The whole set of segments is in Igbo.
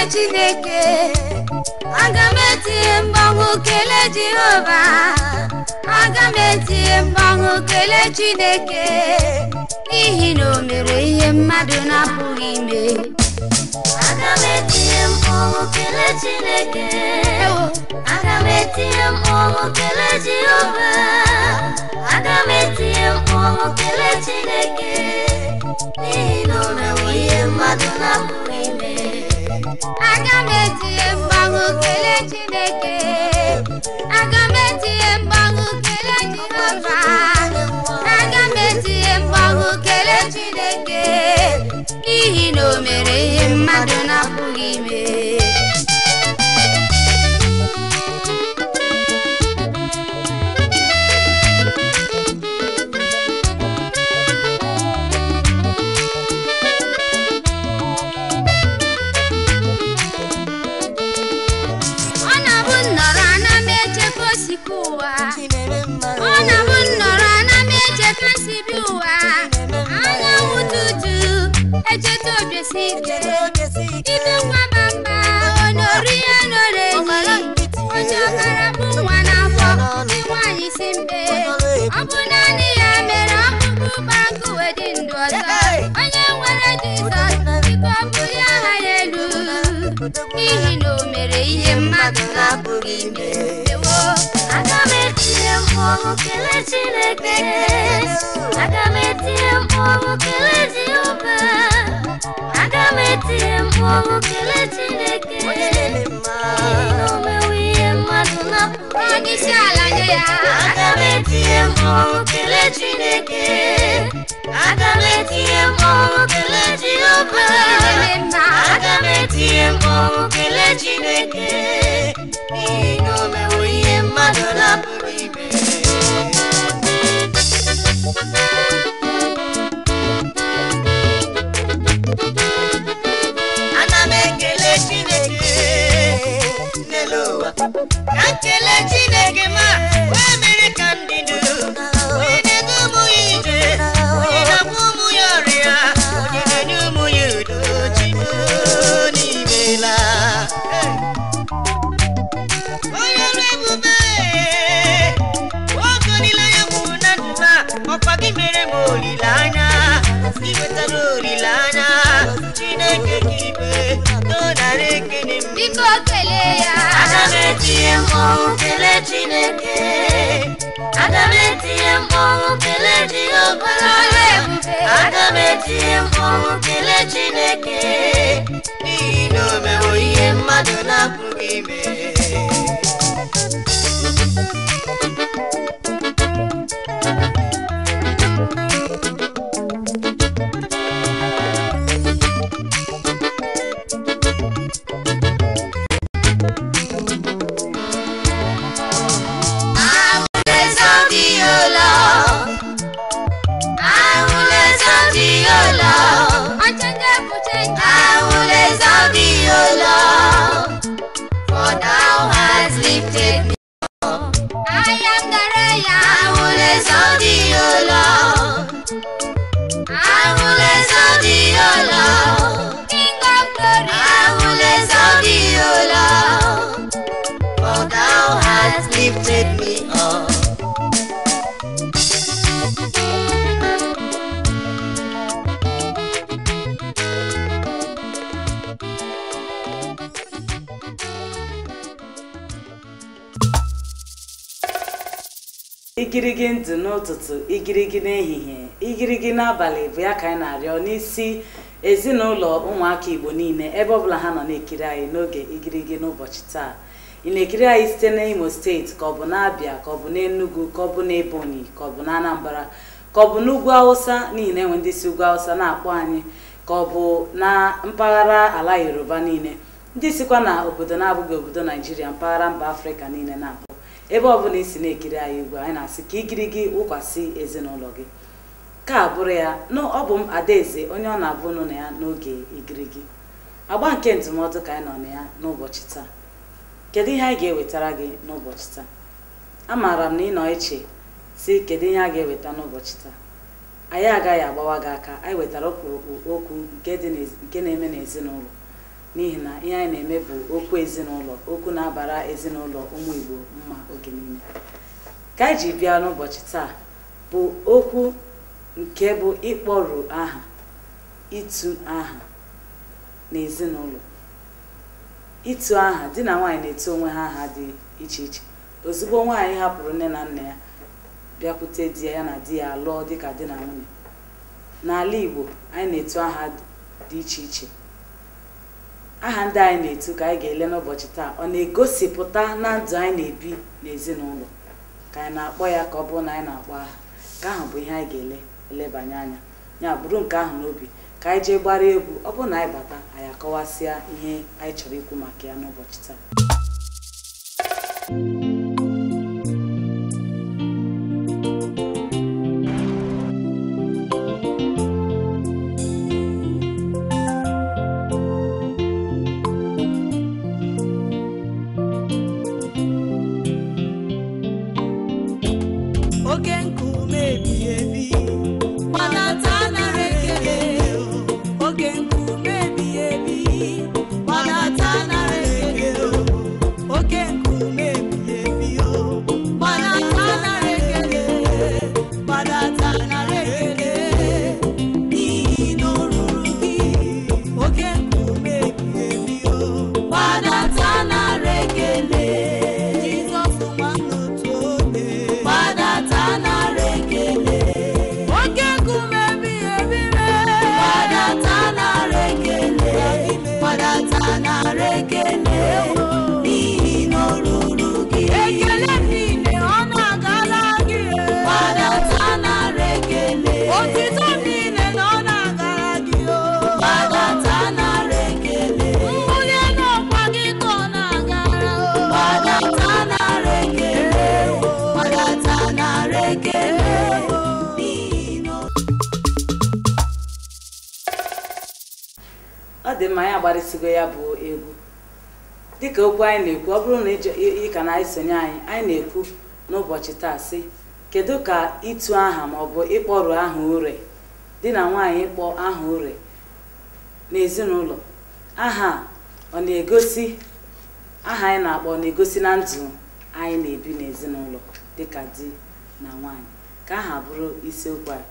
Kelee Chineke. Aga m etinye mgbanwe kelee Jehova. Aga m etinye mgbanwe kelee Chineke, n'ihi na o mere ihe mmadụ na-apụghị ime. Aga m etinye mkpọnwụ kelee Chineke. Aga m etinye mkpọnwụ kelee Jehova. Aga m etinye mkpọnwụ kelee Chineke, n'ihi na o mewo ihe mmadụ na-apụghị ime. Aga m etinye mgbanwe kelee Chineke. Aga m etinye mgbanwe kelee Jehova. Aga m etinye mgbanwe kelee Chineke, n'ihi na o mere ihe mmadụ na-apụghị ime. Ọ na-abụ nnọrọ ana m eche ka o si kụ ụwa. Ọ na-abụ nnọrọ ana m eche ka m si bi ụwa. Anyanwụ tutu echeta obi si ike. Ibe nwa bamba onori ya nọrọ enyi. Onye ọkara bụ nwa n'afọ dị nwaanyị si mbe. Ọ bụ naanị ya mere ọkpụkpụ gbakụ wee dị ndụ ọzọ. Onye nwere Jizọs biko bulie aha ya elu, n'ihi na o mere ihe mmadụ na-apụghị ime. Ewo. Aga m etinye mkpọnwụ kelee Chineke. Aga m etinye mkpọnwụ kelee Jehova. Aga m etinye mkpọnwụ kelee Chineke, n'ihi na o mewo ihe mmadụ na-apụghị Onye isi ala nye ya. Aga m etinye mkpọnwụ kelee Chineke. Aga m etinye mkpọnwụ kelee Jehova. Na-eme mma. Aga m etinye mkpọnwụ kelee Chineke, n'ihi na o mewo ihe mmadụ na-apụghị ime. Ana m ekele Chineke n'elu ụwa, ka m kelee Chineke ma wee mere ka m dị ndụ, onye na-edu ụmụ ya ije, onye na-agwọ ụmụ ya ọrịa, onye na-enye ụmụ ya udo. Chimo n'imela. Onye ọrụ ebube, oge olileanya gwụrụ na ndụ m a, ọkwa gị mere m olileanya, ị wetara olileanya. Chineke ka ibe tonara ekele m. Biko kelee ya. Aga m etinye mkpọnwụ kelee Chineke. Aga m etinye mkpọnwụ kelee Jehova. Ọrụ ebube. Aga m etinye mkpọnwụ kelee Chineke, n'ihi na o mewo ihe mmadụ na-apụghị ime. I will exalt thee, O Lord. I will exalt thee, O Lord. Unchangeable changer. I will exalt thee, O Lord, for thou hast lifted me. I am the royal. I will exalt thee, O Lord. I will exalt thee, O Lord. King of glory. I will exalt thee, O Lord, for thou hast lifted me up. Igirigi ndụ n'ụtụtụ, igirigi n'ehihie, igirigi n'abalị bụ ya ka anyị na-arịọ n'isi ezinụlọ ụmụaka Igbo niile ebe ọbụla ha nọ na-ekiri anyị n'oge igirigi n'ụbọchị taa. Ị na-ekiri anyị site n'Imo steeti, ka ọ bụ n'Abịa, ka ọ bụ n'Enugu, ka ọ bụ n'Ebonyi, ka ọ bụ n'Anambra, ka ọ bụ n'ugwu Awụsa, n'ihi na enwe ndị si ugwu Awụsa na-akpọ anyị, ka ọ bụ na mpaghara ala Yoruba niile, ndị sikwa na obodo na-abụghị obodo Naijiria, mpaghara mba Afrịka niile na-akpọ. Ebe ọbụla isi na-ekiri anyị ugbu a, anyị na-asị ka igirigi wụkwasị ezinụlọ gị. Ka a bụrụ ya na ọ bụ m Adaeze, onye ọ na-abụ nụ na ya n'oge igirigi agba nke ndụmọdụ ka anyị nọ na ya n'ụbọchị taa. Kedu ihe anyị ga-ewetara gị n'ụbọchị taa? Amaara m na ị nọ iche si kedu ihe a ga-eweta n'ụbọchị taa. Anyị agaghị agbawa gị aka. Anyị wetara ọkpụrụkpụ okwu nke dị nke na-eme n'ezinụlọ. N'ihi na ihe anyị na-eme bụ okwu ezinụlọ, okwu na-abara ezinụlọ ụmụ Igbo mma oge niile. Ka anyị ji bịa n'ụbọchị taa bụ okwu nke bụ ịkpọrụ aha, itu aha n'ezinụlọ. Itu aha, di na nwaanyị na-etu onwe ha aha dị iche iche. Ozugbo nwaanyị hapụrụ nne na nna ya bịakwute di ya, ya na di ya lụọ dịka di na nwunye. N'ala Igbo, anyị na-etu aha dị iche iche. Aha ndị anyị na-etu ka anyị ga-ele n'ụbọchị taa, ọ na-egosipụta na ndụ anyị na-ebi n'ezinụlọ, ka anyị na-akpọ ya ka ọ bụrụ na anyị na-akpọ aha. Nke ahụ bụ ihe anyị ga-ele elebanye anya. Ya bụrụ nke ahụ n'obi ka anyị jee gbara egwu. Ọ bụrụ na anyị bata, anyị akọwasịa ihe anyị chọrọ ikwu maka ya n'ụbọchị taa. Oke nkume ebighị ebi, gbadata nara ekele. Oke nkume ebighị ebi, gbadata nara ekele. Oke nkume ebighị ebi, gbadata nara ekele. Gbadata nara ekele, n'ihi na o ruru gị. Oke nkume ebighị ebi, gbadata nara ekele. Jizọs nwanne otu onye, gbadata nara ekele. Oke nkume ebighị ebi, gbadata nara ekele. Gbadata nara ekele, n'ihi na o ruru gị. Ekele niile ọ na-agala gị. Gbadata nara ekele. Otito niile na ọ na-agara gị. Gbadata nara ekele. Mbuli n'ọkwa gị ka ọ na-agara. Gbadata nara ekele. Gbadata nara ekele. N'ihi na Ọ dị mma, anyị agbarịsịgo ya bụ egwu. Dịka okwu anyị na-ekwu, ọ bụrụ na ị ka na-esonye anyị, anyị na-ekwu n'ụbọchị taa sị, kedu ka itu aha maọbụ ịkpọrụ aha ure, di na nwaanyị ịkpọ aha ure n'ezinụlọ, aha ọ na-egosi, aha anyị na-akpọ ọ na-egosi na ndụ anyị na-ebi n'ezinụlọ dịka di na nwaanyị. Ka aha bụrụ isiokwu anyị.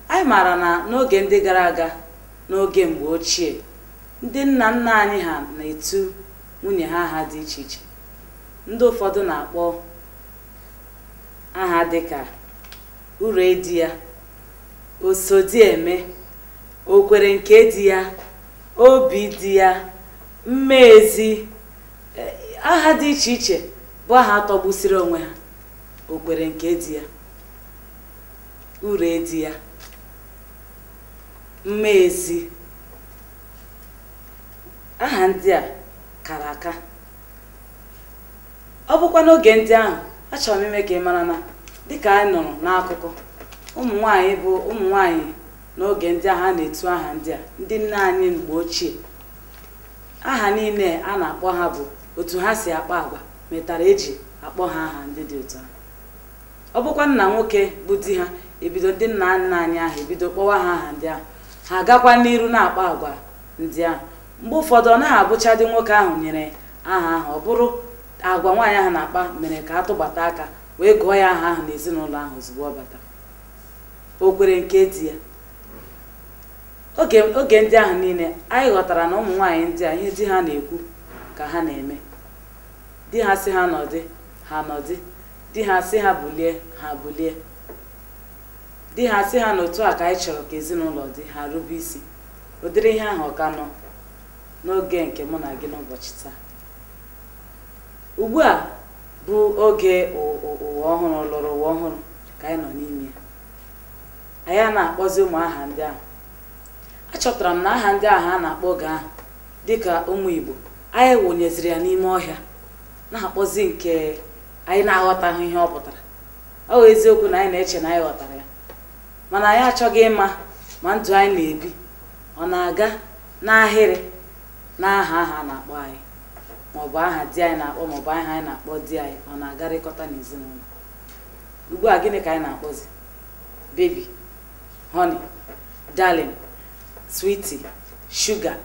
Anyị maara na n'oge ndị gara aga, n'oge mgbe ochie, ndị nna nna anyị ha na-etu nwunye ha aha dị iche iche. Ndị ụfọdụ na-akpọ aha dịka ure di ya, osodieme, okwere nke di ya, obi di ya, mmezi, aha dị iche iche bụ aha tọgbusiri onwe ha. Okwere nke di ya, ure di ya, mmezi, aha ndị a kara aka. Ọ bụkwa n'oge ndị ahụ, achọrọ m ime ka ị mara na dịka anyị nụrụ n'akụkọ, ụmụ nwaanyị bụ ụmụ nwaanyị n'oge ndị ahụ a na-etu aha ndị a, ndị nne anyị mgbe ochie, aha niile a na-akpọ ha bụ otu ha si akpa agwa metara eji akpọ ha aha ndị dị otu ahụ. Ọ bụkwa nna nwoke bụ di ha ebido, ndị nna nna anyị ahụ ebido kpọwa ha aha ndị ahụ, ha agakwa n'iru na-akpa agwa ndị ahụ. Mgbe ụfọdụ ọ naghị abụchadị nwoke ahụ nyere aha ahụ, ọ bụrụ agwa nwaanyị ahụ na-akpa mere ka atụbata aka wee gụọ ya aha ahụ n'ezinụlọ ahụ ozugbo ọ batara. O kwere nke di ya. Oge ndị ahụ niile anyị ghọtara na ụmụ nwaanyị ndị a, ihe di ha na-ekwu ka ha na-eme. Di ha sị ha nọdị, ha nọdị. Di ha sị ha bulie, ha bulie. Di ha sị ha n'otu a ka anyị chọrọ ka ezinụlọ dị, ha rube isi. Ụdịrị ihe ahụ ọ ka nọ n'oge nke mụ na gị n'ụbọchị taa. Ugbu a bụ oge ụwa ọhụrụ, lụrụ ụwa ọhụrụ ka anyị nọ n'ime ya. Anyị a na-akpọzi ụmụ aha ndị ahụ. Achọpụtara m na aha ndị ahụ a na-akpọ oge ahụ dịka ụmụ Igbo, anyị wụnyeziri ya n'ime ọhịa, na-akpọzi nke anyị na-aghọtaghị ihe ọ pụtara. Ọ bụ eziokwu na anyị na-eche na anyị ghọtara ya, mana anyị achọghị ịma ma ndụ anyị na-ebi ọ na-aga n'ahịrị n'aha aha a na-akpọ anyị, maọbụ aha di anyị na-akpọ, maọbụ aha anyị na-akpọ di anyị, ọ na-agarịkọta n'ezinụlọ. Ugbu a gịnị ka anyị na-akpọzi? Baby, honey, darling, sweetie, sugar.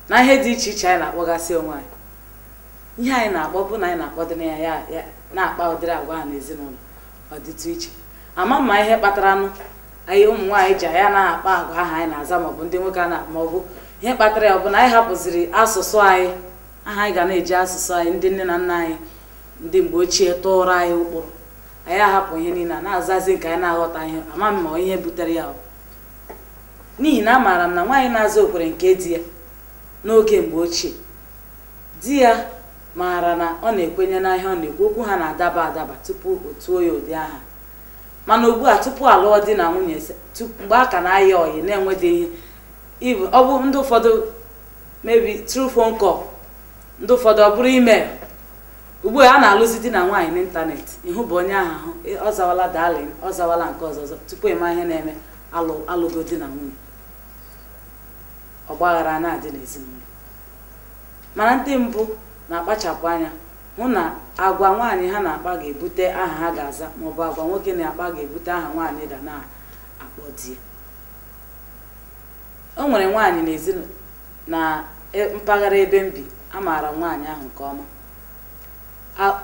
Na ihe dị iche iche anyị na-akpọgasị onwe anyị, ihe anyị na-akpọ bụ na anyị na-akpọdịrị ya ya ya na-akpa ụdịrị agwa ha n'ezinụlọ ọ dịtụ iche. Ama mma ihe kpatara nụ anyị ụmụ nwaanyị ji anyị anaghị akpa agwa aha anyị na-aza, maọbụ ndị nwoke a na, maọbụ ihe kpatara ya ọ bụ na anyị hapụziri asụsụ anyị aha anyị ga na-eji asụsụ anyị ndị nne na nna anyị ndị mgbe ochie tụọrọ anyị ụkpụrụ. Anyị ahapụ ihe niile a na-azazi nke anyị na-aghọta ihe. Ama m ma ihe butere ya ọ n'ihi na amaara m na nwaanyị na-aza okwere nke di ya n'oge mgbe ochie, di ya maara na ọ na-ekwenye na ihe ọ na-ekwu, okwu ha na-adaba adaba tupu o tuo ya ụdị aha. Mana ugbu a, tupu alụọ di na nwunye, mgbe a ka na-ayọ ọyị na-enwedị ihe ibu, ọ bụ ndị ụfọdụ maybe through phone call, ndị ụfọdụ ọ bụrụ email. Ugbu a a na-alụzi di na nwaanyị n'ịntanetị. Ịhụ bụ onye ahụ ahụ ọ zawala darling, ọ zawala nke ọzọ ọzọ, tupu ịma ihe na-eme, alụ alụgo di na nwunye, ọgbaghara na-adị n'ezinụlọ. Mana ndị mbụ na-akpachapụ anya hụ na agwa nwaanyị ha na-akpa ga-ebute aha ha ga-aza, maọbụ agwa nwoke na-akpa ga-ebute aha nwaanyị ga na-akpọ di ya. O nwere nwaanyị n'ezinụlọ na mpaghara ebe m bi, amaara m nwaanyị ahụ nke ọma.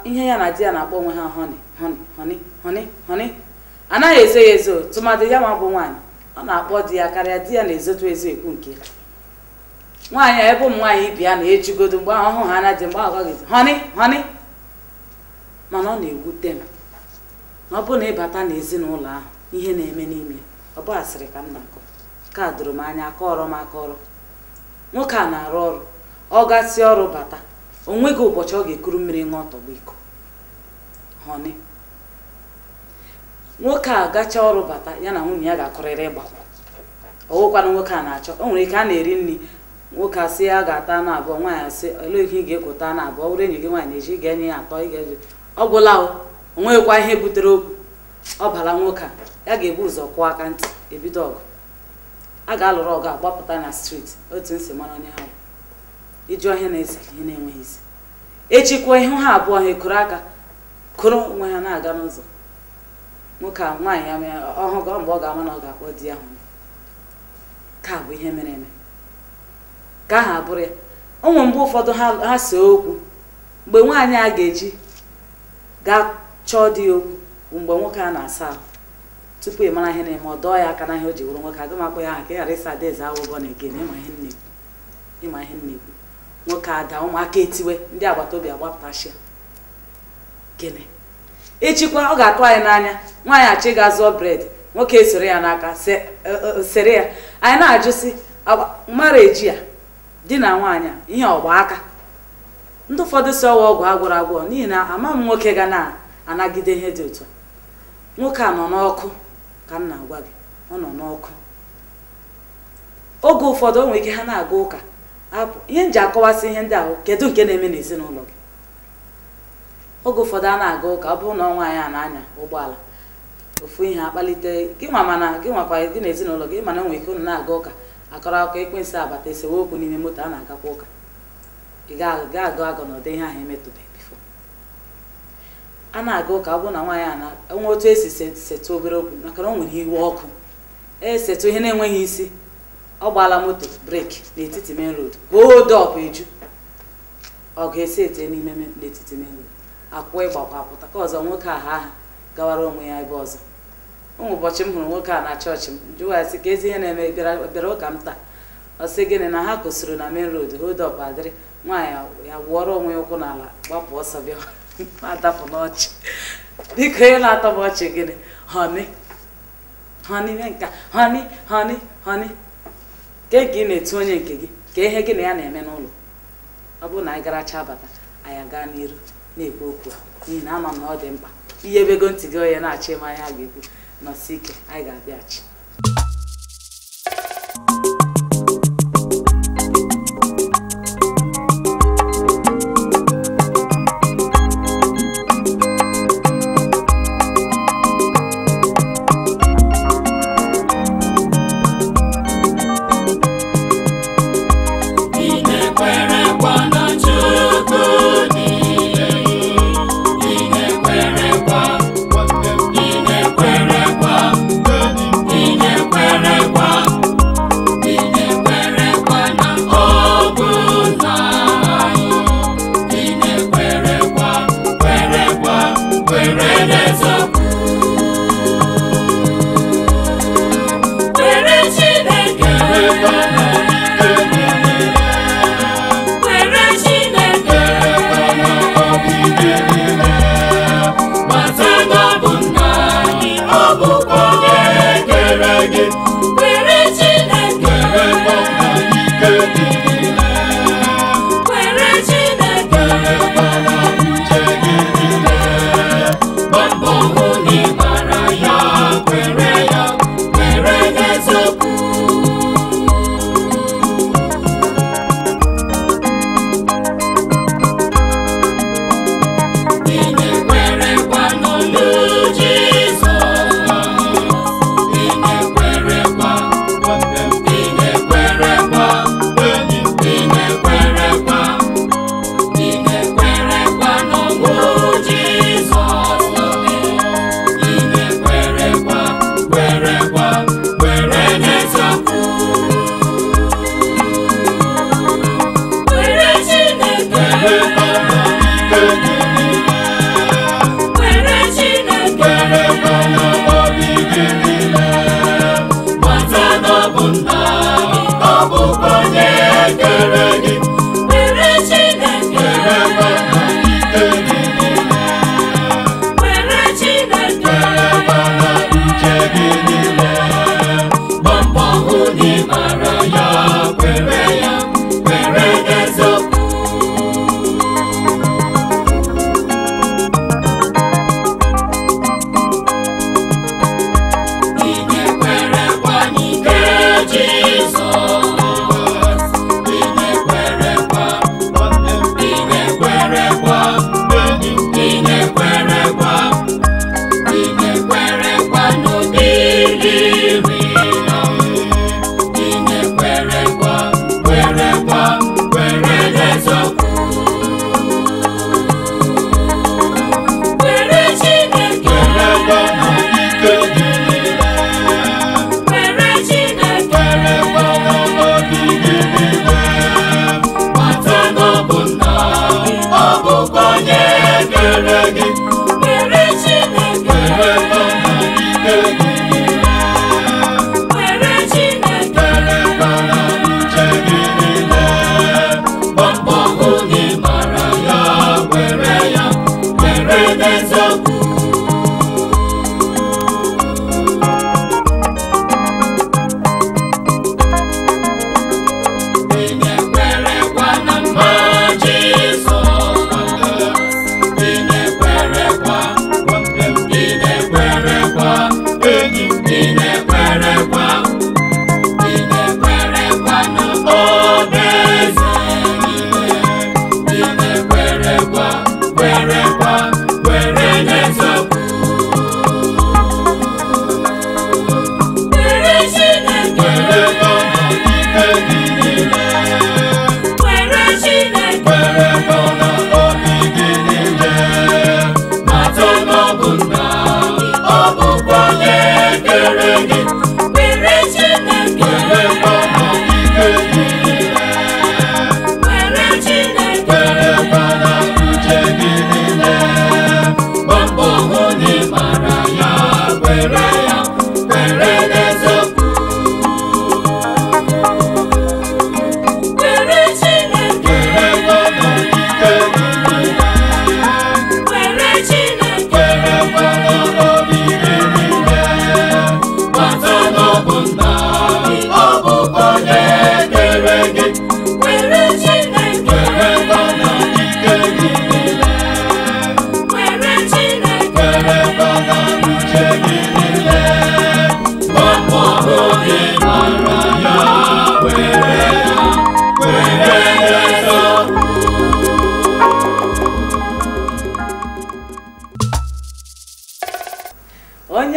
Ihe ya na di ya na-akpọ onwe ha honey, honey, honey, honey, honey. Anaghị ezo ya ezo, tụmadị ya ma bụ nwaanyị ọ na-akpọ di ya karịa di ya na-ezotu ezo ekwu nke ya. Nwaanyị a, ebe ụmụ nwaanyị ibi ya na-ejugodo mgbe ahụ ọhụ ha na di mgbe ahụ ọ gaghịzi honey, honey. Mana ọ na-ewute m na ọ bụrụ na ịbata n'ezinụlọ ahụ, ihe na-eme n'ime ya, ọ bụ asịrị ka m na-akọ ka doro m anya. Akọrọ m akọrọ, nwoke a na-arụ ọrụ, ọ gasị ọrụ bata, o nweghị ụbọchị ọ ga-ekuru mmiri ṅụọ tọgbọ iko honey. Nwoke a gacha ọrụ bata, ya na nwunye ya ga-akụrịrị ịgbakwa ọwụkwanụ. Nwoke a na-achọ, o nwere ike a na-eri nri, nwoke asị ya ga-ata anụ abụọ, nwaanyị asị olee ihe ị ga-ekweta anụ abụọ, ọ bụrụ enyi gị nwaanyị na-eji ị ga-enye ya atọ, ị ga-eji ọ gwụla. O onweghịkwa ihe butere okwu ọ bara nwoke a, ya ga-ebu ụzọ kwụọ aka ntị, ebido ọgụ a ga-alụrụ ọgụ agbapụta na street. Otu nsi mara onye ha bụ ịjụọ ihe na-ese ihe na-enweghị isi. Echikwa ihu ha abụọ, ha ekoro aka koro onwe ha na-aga n'ụzọ. Nwoke a nwaanyị ya mee ọhụ gọ mgbe ọ ga-ama na ọ ga-akpọ di ya hụ ka bụ ihe mere eme ka aha abụrụ ya. O nwere mgbe ụfọdụ ha see okwu, mgbe nwaanyị a ga-eji gaa chọọ di ya okwu bụ mgbe nwoke a na-asa ahụ. Tupu ị mara ihe na-eme, ọ dọọ ya aka na ihe o ji wụrụ nwoke. Aga m akpọ ya aha ka ị ghara ịsa adaeze awụbọ na egen. Ịma ihe m na-ekwu, ịma ihe m na-ekwu. Nwoke ada, ụmụaka etiwe, ndị agbata obi agbapụtashịa gịnị. Echikwa ọ ga-atụ anyị n'anya, nwaanyị achọ ịga zụọ bread, nwoke esoro ya n'aka sere ya. Anyị na-ajụ sị mara eji a di na nwaanyị a ihe ọgba aka. Ndị ụfọdụ si ọwa ọgwụ agwụrụ agwọ, n'ihi na ama m nwoke ga na-anagide ihe dị otu a. Nwoke a nọ n'ọkụ ka m na-agwa gị, ọ nọ n'ọkụ. Oge ụfọdụ o nwere ike ha na-aga ụka apụ. Ihe m ji akọwasị ihe ndị ahụ, kedu nke na-eme n'ezinụlọ gị? Oge ụfọdụ a na-aga ụka, ọ bụrụ na nwaanyị a na-anya ụgbọala, ofu ihe akpalite gị nwa, mana gị nwakwa gị na ezinụlọ gị, mana nwere ike unu na-aga ụka, akọrọ akụkọ, ekwensu abata, esewe okwu n'ime moto a na-agakwa ụka. Ị ga-agụ agụ na ụdị ihe ahụ emetụbeghị before. A na-aga ụka, ọ bụrụ na nwaanyị a na-enwe otu esi setụ obere okwu, maka na o nwere iwe ọkụ, esetụ ihe na-enweghị isi, ọ gbaala moto brake n'etiti main road, hold up eju, ọ ga-esi ete n'ime n'etiti main road, akwụ ịgbakwa apụta ka ọzọ. Nwoke a ha gawara onwe ya ebe ọzọ. Ụmụ ụbọchị m hụrụ nwoke a na chọọchị m, jụwa ya sị ka ezi ihe na-eme bịara ụka m taa. Ọ sị gịnị na ha kwụsịrị na main road, hold up adịrị, nwaanyị ya wụọrọ onwe ya ụkwụ n'ala gbapụ ọsọ bịa. Adapụ n'ọchị, biko, ihe na-atọ m ọchị gịnị? Honey, honey, mee nka, honey, honey, honey, ke nke ị na-etu onye nke gị ka ihe gị na ya na-eme n'ụlọ. Ọ bụrụ na anyị garacha abata, anyị aga n'iru na-ekwu okwu a, n'ihi na ama m na ọ dị mkpa. Ihe ebego ntị gị onye na-achọ ịma ihe a ga-ekwu, nọsi ike, anyị ga-abịaghachi. Ị na-ekwerekwa na Chukwu dị elu? Ị na-ekwerekwa? Ị na-ekwerekwa? Ị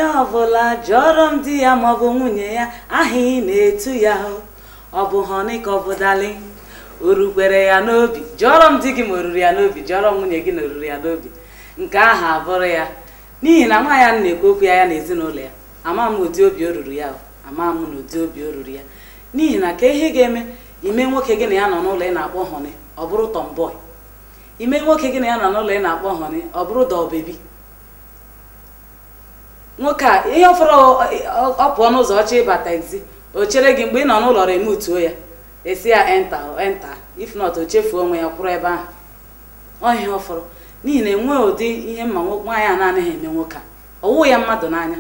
Onye ọbụla jụọrọ m di ya maọbụ nwunye ya aha ị na-etu ya, ọ bụ honey ka ọ bụ darling, o rukwere ya n'obi? Jụọrọ m di gị ma o ruru ya n'obi. Jụọrọ m nwunye gị na o ruru ya n'obi. Nke ahụ abụrụ ya, n'ihi na nwaanyị a na-ekwu okwu ya, ya na ezinụlọ ya, ama m ụdị obi o ruru ya, ama m na ụdị obi o ruru ya, n'ihi na ka ihe ga-eme ime nwoke gị na ya nọ n'ụlọ ị na-akpọ honey, ọ bụrụ tomboy. Ime nwoke gị na ya nọ n'ụlọ ị na-akpọ honey, ọ bụrụ doll baby. Nwoke a, ihe ọfọrọ, ọ pụọ n'ụzọ ọchọ ịbata ezi, o chere gị mgbe ị nọ n'ụlọ, remutuo ya, esi ya enter, enter. If not, o chefuo onwe ya kwụrụ ebe ahụ. Ọ ihe ọfọrọ, n'ihi na enweghị ụdị ihe mma nwaanyị a na-anaghị eme nwoke a. Ọwụ ya mmadụ n'anya,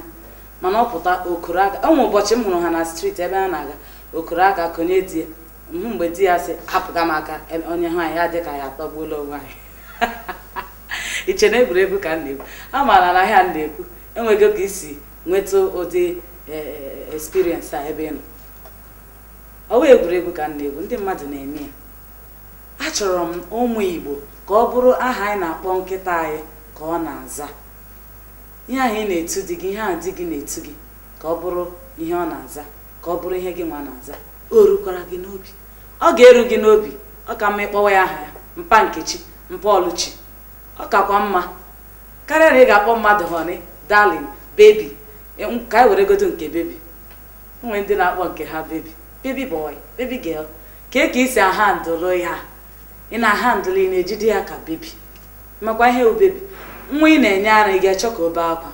mana ọ pụta okoro aka. Ọ nwe ụbọchị m hụrụ ha na street ebe ha na-aga, okoro aka konye di ya mhụ. Mgbe di ya sị hapụga m aka, onye nwaanyị ya dị ka ya atọgbuola onwe anyị. Iche na egwuregwu ka m na-ekwu? A maara na ahịa m na-ekwu enweghị ka isi nweta ụdị experience a ebe ị nọ. Ọwa egwuregwu ka m na-egwu, ndị mmadụ na-eme ya. Achọrọ m ụmụ Igbo ka ọ bụrụ aha anyị na-akpọ nkịta anyị ka ọ na-aza. Ihe ahụ ị na-etu di gị, ihe ahụ di gị na-etu gị, ka ọ bụrụ ihe ọ na-aza, ka ọ bụrụ ihe gị nwa na-aza. O rukwara gị n'obi, ọ ga-eru gị n'obi. Ọ ka mma ịkpọwa ya aha ya, mpa Nkechi, mpa Ọlụchi. Ọ kakwa mma karịa na ị ga-akpọ mmadụ honey, darling, baby. Ka anyị weregodo nke baby. Nwee ndị na-akpọ nke ha baby, baby boy, baby girl. Ka ka isi ahandụlụ ya, ị na-ahandụlụ, ị na-ejide ya ka baby. Makwa ihe bụ baby, nwa ị na-enye ara, ị ga-achọ ka o bee akwa?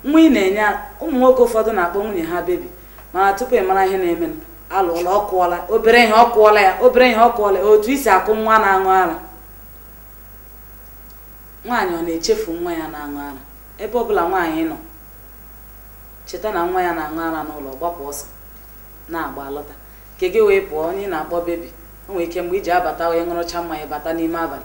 Nwa ị na-enye ara. Ụmụ nwoke ụfọdụ na-akpọ nwunye ha baby, mana tupu ị mara ihe na-eme, alụọla, ọ kụọla obere ihe, ọ kụọla ya obere ihe, ọ kụọla ya otu isi akụ nwa na-aṅụ ara. Nwaanyị ọ na-echefu nwa ya na-aṅụ ara? Ebe ọbụla nwaanyị nọ, cheta na nwa ya na-aṅụ ara n'ụlọ, gbapụ ọsọ na-agba alọta nke gị wee pụọ. Onye ị na-akpọ baby, o nwere ike mgbe iji abata, onye ṅụrụcha mmanya bata n'ime abalị.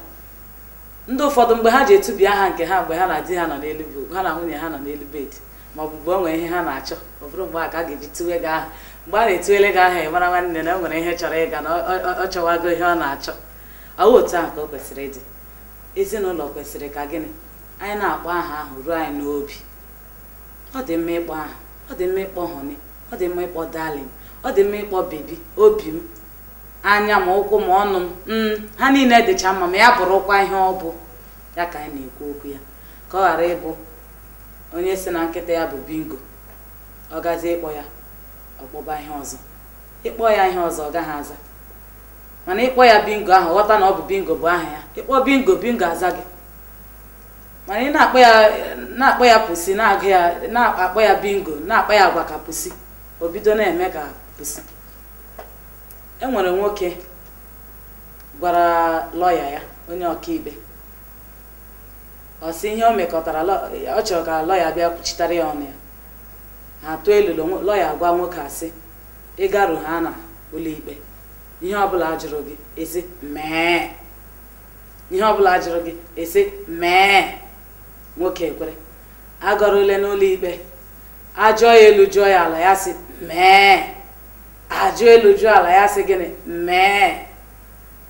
Ndị ụfọdụ, mgbe ha ji etubi aha nke ha, mgbe ha na di ha nọ n'elu, ha na nwunye ha nọ n'elu bed, ma ọ bụ mgbe o nwere ihe ha na-achọ, ọ bụrụ mgbe a ka a ga-eji tuwe gị aha. Mgbe a na-etuwele gị aha, ị mara nwanne na o nwere ihe chọrọ ịga, na ọ chọwago ihe ọ na-achọ. Ọ bụ otu ahụ ka o kwesịrị ịdị. Ezinụlọ kwesịrị ka gịnị? Anyị na-akpọ aha ahụ ruo anyị n'obi. Ọ dị mma ịkpọ aha, ọ dị mma ịkpọ honey, ọ dị mma ịkpọ darling, ọ dị mma ịkpọ baby. Obi m, anya ma ụkwụ ma ọnụ m, ha niile dịcha mma, ma ya bụrụkwa ihe ọ bụ ya ka anyị na-ekwu okwu ya, ka ọ ghara ịbụ onye si na nkịta ya bụ Bingo, ọ gazie ịkpọ ya, ọkpọba ihe ọzọ. Ịkpọ ya ihe ọzọ, ọ gaghị aza. Mana ịkpọ ya Bingo ahụ, ghọta na ọ bụ Bingo bụ aha ya. Ịkpọ Bingo, Bingo aza gị. Mana ị na-akpọ ya, na-akpọ ya pussy, na-agụ ya, na-akpọ ya Bingo, na-akpọ ya agwa ka pussy, o bido na-eme ka pussy. E nwere nwoke gwara lọya ya, onye ọkaikpe, ọ sị ihe o mekọtara, ọ chọrọ ka lọya bịa kwuchitere ya ọnụ ya. Ha tụọ elulu, lọya gwa nwoke asị, ịgarụ ha na ụlọikpe, ihe ọbụla jụrụ gị, esi mee. Ihe ọbụla jụrụ gị, esi mee. Nwoke ekwere, agọrọ n'ụlọ ikpe, ajụọ ya elu, jụọ ya ala, ya sị mee. Ajụ elu, jụọ ala, ya sị gịnị? Mee.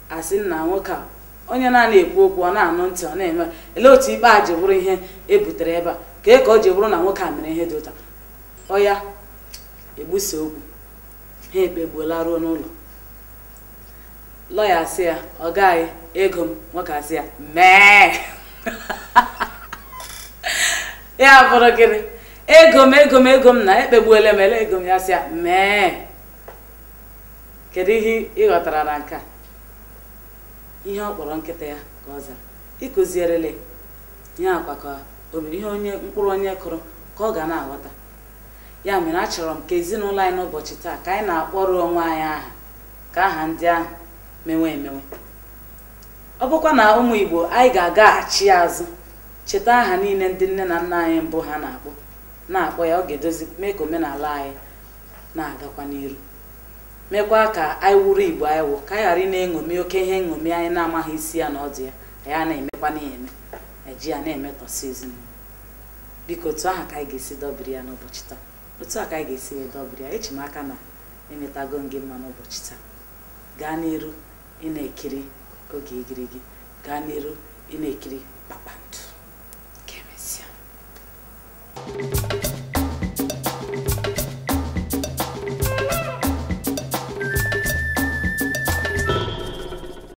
Asị nna nwoke a, onye na-ana ekwu okwu, ọ na-anụ ntị, ọ na-eme. Elee otu ikpe a ji bụrụ ihe e butere ebe a? Kee ka o ji bụrụ na nwoke a mere ihe dị ụta? Ọ ya egbusa okwu ha, ekpegbuola ruo n'ụlọ. Lọya asị ya, ọ gaghị ego m. Nwoke asị ya mee. Ya bụrụ gịnị? Ego m, ego m, ego m na ekpegbuola m, ele ego m. Ya sị ya mee. Kedu ihe ị ghọtara na nke a? Ihe ọ kpọrọ nkịta ya ka ọ zara. Ịkụzierele ihe akwa ka o mere ihe onye mkpụrụ onye kụrụ ka ọ ga na-aghọta. Ya mere achọrọ m ka ezinụlọ anyị n'ụbọchị taa, ka anyị na-akpọrọ onwe anyị aha, ka aha ndị ahụ mewe emewe. Ọ bụkwa na ụmụ Igbo anyị ga-agaghachi azụ, cheta aha niile ndị nne na nna anyị mbụ ha na-akpọ, na-akpọ ya. Ọ ga-edozi, mee ka omenala anyị na-agakwa n'iru, mekwa ka anyị wuru Igbo anyị wụ, ka anyị ghara ị na-eṅomi oke ihe nṅomi anyị na-amaghị isi ya na ọdụ ya. Anyị na-emekwa na-eme eji ya na-emetọsị ezinụlọ. Biko, otu ahụ ka anyị ga-esi dọbiri ya n'ụbọchị taa. Otu a ka anyị ga-esi wee dọbiri ya. Echi m aka na emetago gị mma n'ụbọchị taa. Gaa n'iru ị na-ekiri oge Igirigi, gaa n'iru ị na-ekiri Kpakpando. Ka emesịa.